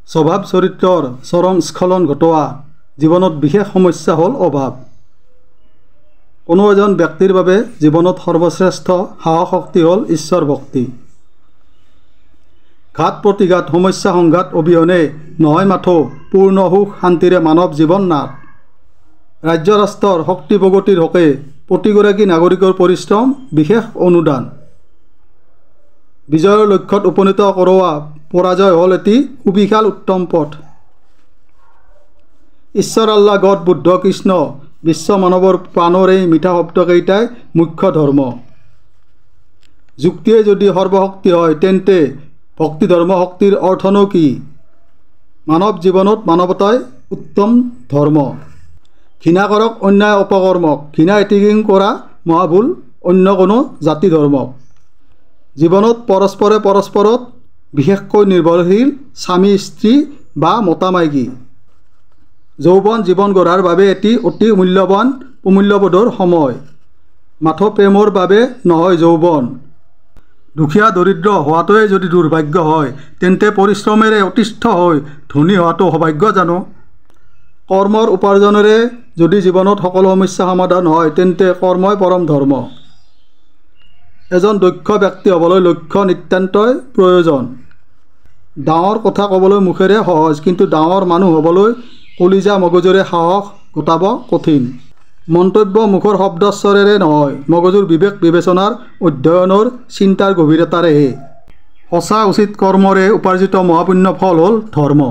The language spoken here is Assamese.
স্বভাৱ চৰিত্ৰৰ চৰম স্খলন ঘটোৱা জীৱনত বিশেষ সমস্যা হ'ল অভাৱ। কোনো এজন ব্যক্তিৰ বাবে জীৱনত সৰ্বশ্ৰেষ্ঠ সাহস শক্তি হ'ল ঈশ্বৰ ভক্তি। ঘাত প্ৰতিঘাত সমস্যা সংঘাত অবিহনে নহয় মাথো পূৰ্ণ সুখ শান্তিৰে মানৱ জীৱন নাট। ৰাজ্য ৰাষ্ট্ৰৰ শক্তি প্ৰগতিৰ হকে প্ৰতিগৰাকী নাগৰিকৰ পৰিশ্ৰম বিশেষ অনুদান। বিজয়ৰ লক্ষ্যত উপনীত কৰোৱা পৰাজয় হ'ল এটি সুবিশাল উত্তম পথ। ঈশ্বৰ আল্লা গড বুদ্ধ কৃষ্ণ বিশ্ব মানৱৰ প্ৰাণৰ এই মিঠা শব্দকেইটাই মুখ্য ধৰ্ম। যুক্তিয়ে যদি সৰ্বশক্তি হয় তেন্তে ভক্তি ধৰ্ম শক্তিৰ অৰ্থনো কি? মানৱ জীৱনত মানৱতাই উত্তম ধৰ্ম। ঘৃণা কৰক অন্যায় অপকৰ্মক, ঘৃণা ইতিকিং কৰা মহাভুল অন্য কোনো জাতি ধৰ্মক। জীৱনত পৰস্পৰে পৰস্পৰত বিশেষকৈ নিৰ্ভৰশীল স্বামী স্ত্ৰী বা মতা মাইকী। যৌৱন জীৱন গঢ়াৰ বাবে এটি অতি মূল্যৱান প্ৰমূল্যবোধৰ সময়। মাথো প্ৰেমৰ বাবে নহয় যৌৱন। দুখীয়া দৰিদ্ৰ হোৱাটোৱে যদি দুৰ্ভাগ্য হয় তেন্তে পৰিশ্ৰমেৰে অতিষ্ঠ হৈ ধনী হোৱাটো সৌভাগ্য জানো? কৰ্মৰ উপাৰ্জনেৰে যদি জীৱনত সকলো সমস্যা সমাধান হয় তেন্তে কৰ্মই পৰম ধৰ্ম। এজন দক্ষ ব্যক্তি হ'বলৈ লক্ষ্য নিতান্তই প্ৰয়োজন। ডাঙৰ কথা ক'বলৈ মুখেৰে সহজ, কিন্তু ডাঙৰ মানুহ হ'বলৈ কলিজা মগজুৰে সাহস গোটাব কঠিন। মন্তব্য মুখৰ শব্দস্বৰেৰে নহয়, মগজুৰ বিবেক বিবেচনাৰ অধ্যয়নৰ চিন্তাৰ গভীৰতাৰেহে। সঁচা উচিত কৰ্মৰে উপাৰ্জিত মহাপুণ্য ফল হ'ল ধৰ্ম।